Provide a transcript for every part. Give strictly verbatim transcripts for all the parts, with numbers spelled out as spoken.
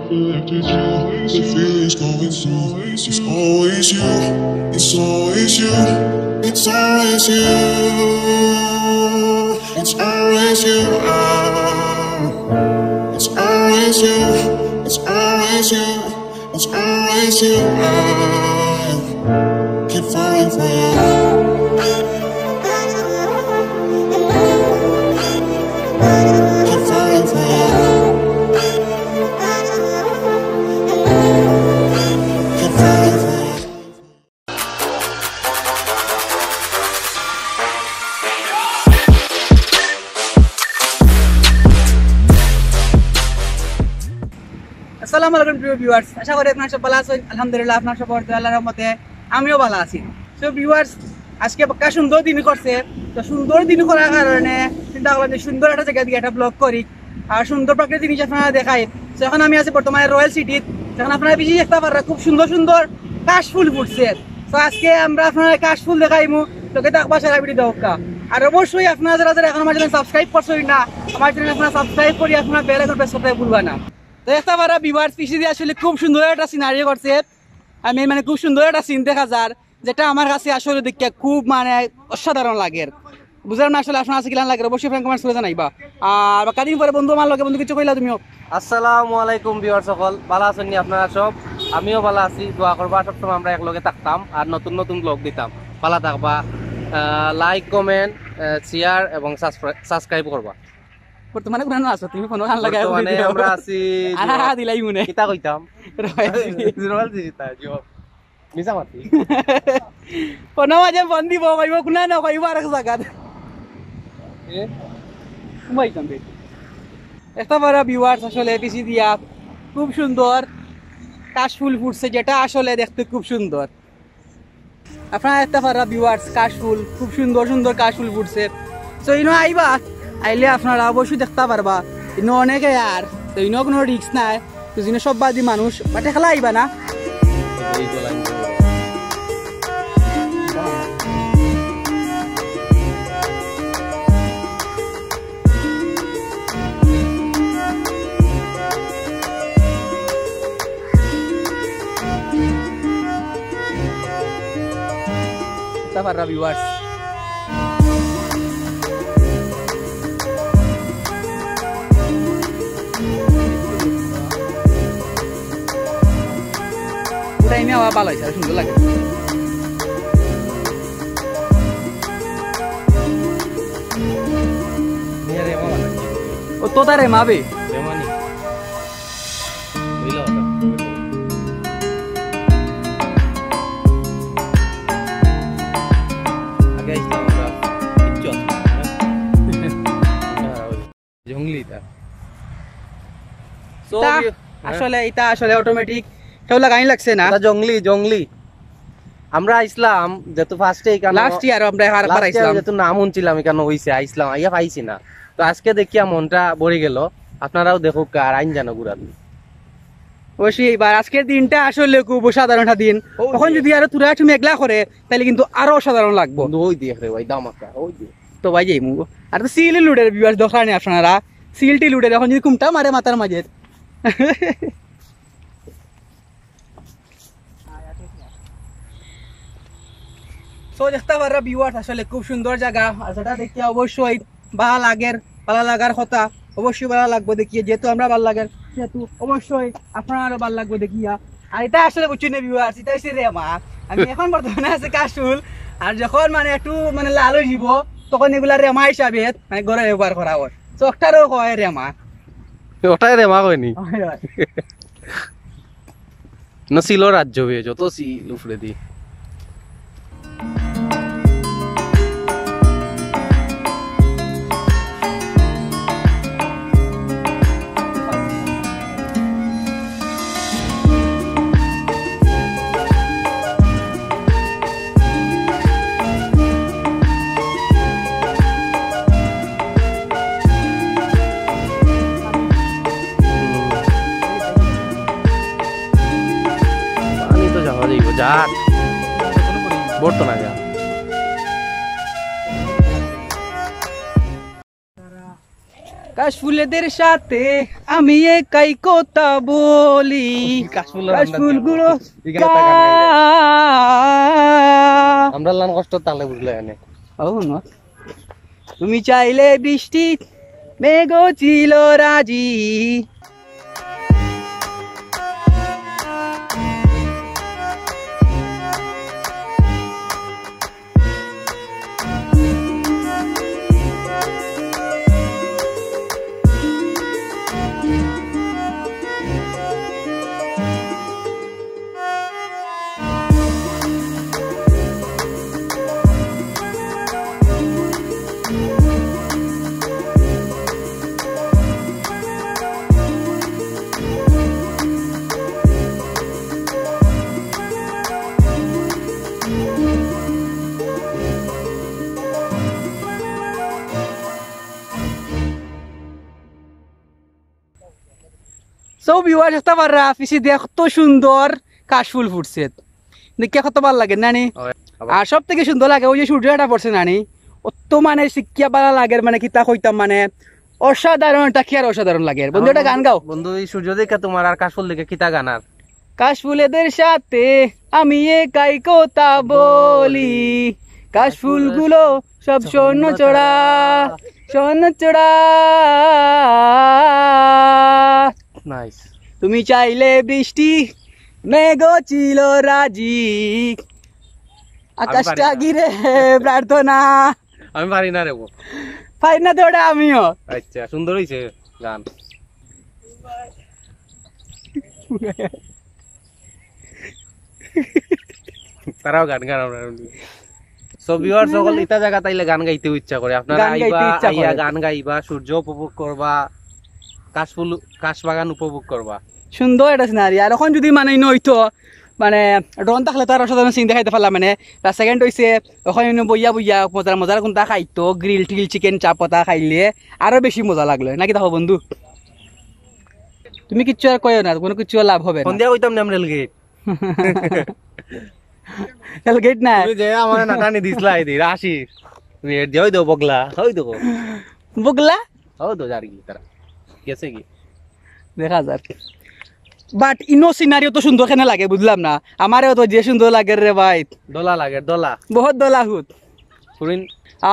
It's always you, it's always you, it's always you, it's always you, it's always you, it's always you, it's always you, it's always you. I keep falling for you. Keep falling for you. Keep falling for you. আসসালামু আলাইকুম প্রিয় ভিউয়ার্স, আশা করি আপনারা সব ভালা আছইন। আলহামদুলিল্লাহ, আপনারা সব আল্লাহর রহমতে আমিও ভালা আছি। তো ভিউয়ার্স, আজকে বাক্কা সুন্দর দিন করছে, তো সুন্দর দিন করার কারণে চিন্তা করলাম যে সুন্দর একটা জাগা থাকি একটা ব্লগ করি, আর সুন্দর প্রাকৃতিক জিনিস আপনারারে দেখাই। তো এখন আমি আছি বর্তমানে রয়্যাল সিটিত। এখন আপনারা বেশি দেখতা পাররা খুব সুন্দর সুন্দর কাশফুল ফুটছে। তো আজকে আমরা আপনারারে কাশফুল দেখাইমু, লগে থাকবা সারা ভিডিও দেখউক্কা। আর অবশ্যই আপনারা যারা যারা এখন আমার চ্যানেল সাবস্ক্রাইব করছইন না, আমার চ্যানেল আপনারা সাবস্ক্রাইব করি আপনারা বেল আইকন প্রেস করতে ভুলবা না। তো দেখতা পাররা ভিউয়ার্স, পিছেদি আসলে খুব সুন্দর একটা সিনারি করছে। আমি মানে খুব সুন্দর একটা সিন দেখা যার, যেটা আমার কাছে আসলে দেখিয়া খুব মানে অসাধারণ লাগের। বুঝলাম না আসলে আপনার কাছে কিলান লাগের, অবশ্যই ফ্রেন্ড কমেন্টস করে জানাইবা। আর বাক্কা দিন পরে বন্ধু আমার লগে, বন্ধু কিছু কইলা তুমিও। আসসালামু আলাইকুম ভিউয়ার্স সকল, ভালা আছইন নি আপনারা সব? আমিও ভালা আছি, দোয়া করবা সবসময় আমরা একলগে থাকতাম আর নতুন নতুন ব্লগ দিতাম। ভালা থাকবা, লাইক, কমেন্ট, শেয়ার এবং সাবস্ক্রাইব করবা। বর্তমানে কোন আছো তুমি? ফোন কান লাগাই বর্তমানে আমরা আছি আহা, আহা, দিলাই মনে। কিতা কইতাম? Royal city. রয়্যাল সিটি তা, জি। মিছা মাতি। ফোন মাঝে ফোন দিব, কইব কোনা না কইব আরেক জাগাত। এ? ঘুমাইতাম বে। দেখতা পাররা ভিউয়ার্স, আসলে পিছেদিয়া খুব সুন্দর কাশফুল ফুটছে, যেটা আসলে দেখতে খুব সুন্দর। আপনারা দেখতা পাররা ভিউয়ার্স, কাশফুল, খুব সুন্দর সুন্দর কাশফুল ফুটছে। তো ইনো আইবা, আইলে আপনারা অবশ্যই দেখতা পারবা। ইনো অনেকে আর, তো ইনো কোনো রিস্ক নাই। তো যিনি সব বাদী মানুষ, বাট একলা আইবা না। দেখতা পাররা ভিউয়ার্স। টাইমে আবার ভালা অইছে, আর সুন্দর লাগে। ও তো তারে মাবে। বুঝলা কথা? আগে আইসলাম আমরা, কিচ্ছু আছে না। জংলি ইতা। So, তা ইয়ে, হ্যাঁ। আসলে ইতা আসলে অটোমেটিক কেউ লাগানি লাগছে না। ইতা জংলি, জংলি। আমরা আইসলাম যেহেতু ফার্স্টে এখানে লাস্ট ইয়ার আমরা আরেকবার last year আইসলাম। যেহেতু নাম শুনছিলাম এখানে অইছে, আইসলাম, আইয়া পাইছি না। তো আজকে দেখিয়া মনটা ভরি গেল। আপনারাও দেখউক্কা আর আইন জানো ঘুরান। অবশ্যই এবার আজকের দিনটা আসলে খুব অসাধারণ একটা দিন। ওই এখন যে। যদি আরো থুড়া একটু মেঘলা করে, তাইলে কিন্তু আরো অসাধারণ লাগবো। কিন্তু ওই দেখ রে ভাই, দামাকা, ওই দেখ। তো ভাই যাইমু। আর তো সিল টিল উড়ের ভিউয়ার্স দেখরা নি আপনারা। সিল টিল উড়ের এখন যদি কুমটা মারে মাথার মাঝে। So দেখতা পাররা ভিউয়ার্স আসলে খুব সুন্দর জাগা। আর যেটা দেখিয়া অবশ্যই ভালা লাগের, ভালা লাগার কথা, অবশ্যই ভালা লাগবো দেখিয়া, যেহেতু আমরা ভালা লাগের, সেহেতু অবশ্যই আপনারারও ভালা লাগবো দেখিয়া। আর ইতা আসলে বুঝছইন নি ভিউয়ার্স, ইতা অইছে রেমা। আমি এখন বর্তমানে আছি কাশফুল, আর যখন মানে একটু মানে লাল অইযিবো, তখন ইগুলা রেমা হিসাবে মানে ঘরো ব্যবহার করা অয়। তো ওটারেও কয় রেমা। ওটারে রেমা কয় নি? অয়, অয়। না, সিলর রাজ্য বে, যত সিল উপরেদি। পানি তো যাওয়া যাইব, যাক। বর্ত না যা। কাশফুলেদের সাথে আমি একাই কথা বলি। কাশফুল কাশফুলগুলো। আমরার লান কষ্ট তালে বুঝলে এনে। ও না। তুমি চাইলে বৃষ্টি মেঘও ছিল রাজি। So viewers, দেখতা পাররা, পিছে দেখতো সুন্দর কাশফুল ফুটছে। দেখিয়া কত ভালা লাগে, না নি? হয়, আবার আর সব থাকি সুন্দর লাগে ওই যে সূর্য এটা পড়ছে, না নি? অত মানে দেখিয়া ভালা লাগে, মানে কিতা কইতাম, মানে অসাধারণ, এটা কি আর অসাধারণ লাগে। বন্ধু, একটা গান গাও। বন্ধু, এই সূর্য দেখে তোমার আর কাশফুল দেখে কিতা গান আর? কাশফুলেদের সাথে আমি একাই কথা বলি, কাশফুলগুলো সব স্বর্ণচড়া, স্বর্ণচড়া। নাইস। তুমি চাইলে বৃষ্টি মেঘও ছিল রাজি, আকাশটা পারি না। ঘিরে প্রার্থনা। আমি পারি না রে বউ। পারি না তো ওটা আমিও। আচ্ছা, সুন্দর হইছে গান। তারাও গান গান আমরা শুনি। So viewers সকল, ইতা জাগাত আইলে গান গাইতেও ইচ্ছা করে। আপনারা গান গাইতে আইবা, ইচ্ছা আইয়া করে। গান গাইবা, সূর্য উপভোগ করবা, কাশফুল, কাশ বাগান উপভোগ করবা। সুন্দর একটা সিনারি। আর এখন যদি মানে ইনো হইতো, মানে ড্রোন থাকলে তো আর অসাধারণ সিন দেখাইতে পারলাম। মানে প্লাস সেকেন্ড হইছে, ওখানে ইনো বইয়া বইয়া মজার মজার কোনটা খাইতো, গ্রিল টিল চিকেন চাপ ওটা খাইলে আরো বেশি মজা লাগলো, নাকি দেখো বন্ধু? তুমি কিচ্ছু আর কইও না, কোনো কিচ্ছু আর লাভ হবে না। সন্ধ্যা কইতাম নাম রেলগেট। রেলগেট না। তুমি যে আমার নাটানি দিছলা এই দিন, আসি। তুমি এর দিয়ে ওই দেবো বগলা, ওই দেবো। বগলা? ওই তো যার কি তারা। গেছে কি? দেখা যাক। বাট ইনো সিনারিও তো সুন্দর কেনে লাগে, বুঝলাম না। আমারেও তো যে সুন্দর লাগে রে ভাই। দোলা লাগে, দোলা। বহুত দোলা হুত। ফুরিন।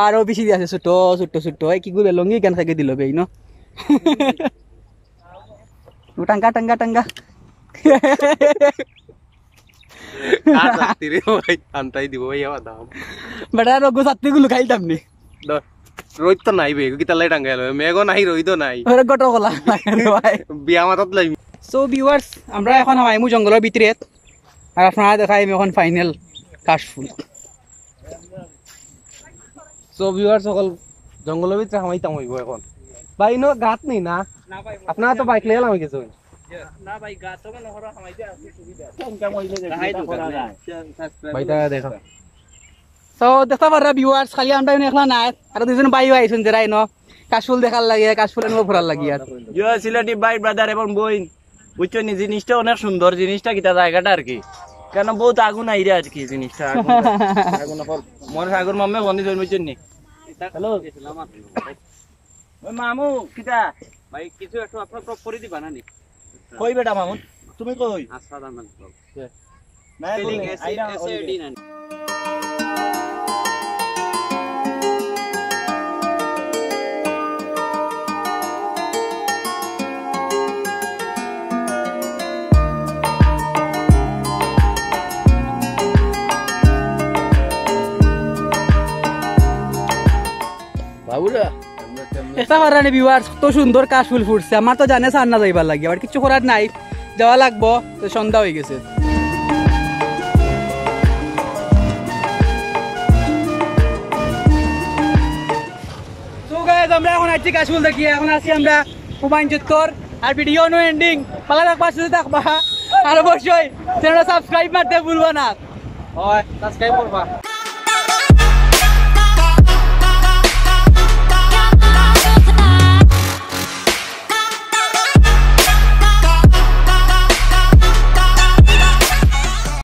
আর ও বেশি আছে ছোট, ছোট, ছোট। এই কি গুলো লঙ্গি কেন খাইকে দিল বে ইনো? ও টাঙ্গা, টাঙ্গা, টাঙ্গা। আর ছাত্তি রে ভাই, আনতাই দিব ভাই, আবার দাম। বেটা, রোগো ছাত্তি গুলো খাইতাম নি। দ-, রোদ তো নাই বে, কিতা লাই টাঙ্গাইল বে? মেঘও নাই, রোদও নাই। ওরে গটো গলা, ভাই। বিয়া মাতাত লাই। So viewers, আমরা এখন হামাইমু জঙ্গলের ভিতরে, আর আপনারা দেখাই আমি এখন ফাইনাল কাশফুল। So viewers সকল, জঙ্গলের ভিতরে হামাইতাম হইব এখন। ভাই, ইনো গাত নেই না? না ভাই, আপনারা তো বাইক লইয়া লামি গেছো। না ভাই, গাত তো মনে করো হামাইতে আসতে সুবিধা। ভাই, তারা দেখা। So দেখতা পাররা viewers, খালি আমরা ইনো একলা নাই, আর দুইজন ভাই আইছইন যারা ইনো কাশফুল দেখার লাগে, কাশফুল এনে ফোরার লাগি আর। ইয়ো, সিলেটি ভাই, ব্রাদার এবং বইন, বুঝছো নি, জিনিসটা অনেক সুন্দর, জিনিসটা কিতা জায়গাটা আর কি, কেন বহুত আগুন আইরে আর কি জিনিসটা, আগুন, আগুন অকল, মোর সাগর মামে বন্দি ধরে, বুঝছো নি? হ্যালো। ওই মামু, কিতা? ভাই, কিছু একটু আপনার crop করে দিবা না নি? কই বেটা মামু? তুমি কই? আচ্ছা, দাম দাম। না, বলি, আইডা, ওই যে। বাবুরা, দেখতা পাররা নি viewers, কত সুন্দর কাশফুল ফুটছে। আমার তো জানে সার না যাইবার লাগি, আবার কিছু করার নাই, যাওয়া লাগবো, তো সন্ধ্যা হয়ে গেছে। So guys, আমরা এখন আছি কাশফুল দেখি, এখন আছি আমরা হুমায়ুন চত্বর। আর video no ending, ভালা থাকবা, সুস্থ থাকবা, আর অবশ্যই channel subscribe মারতে ভুলবা না। হয়, subscribe করবা।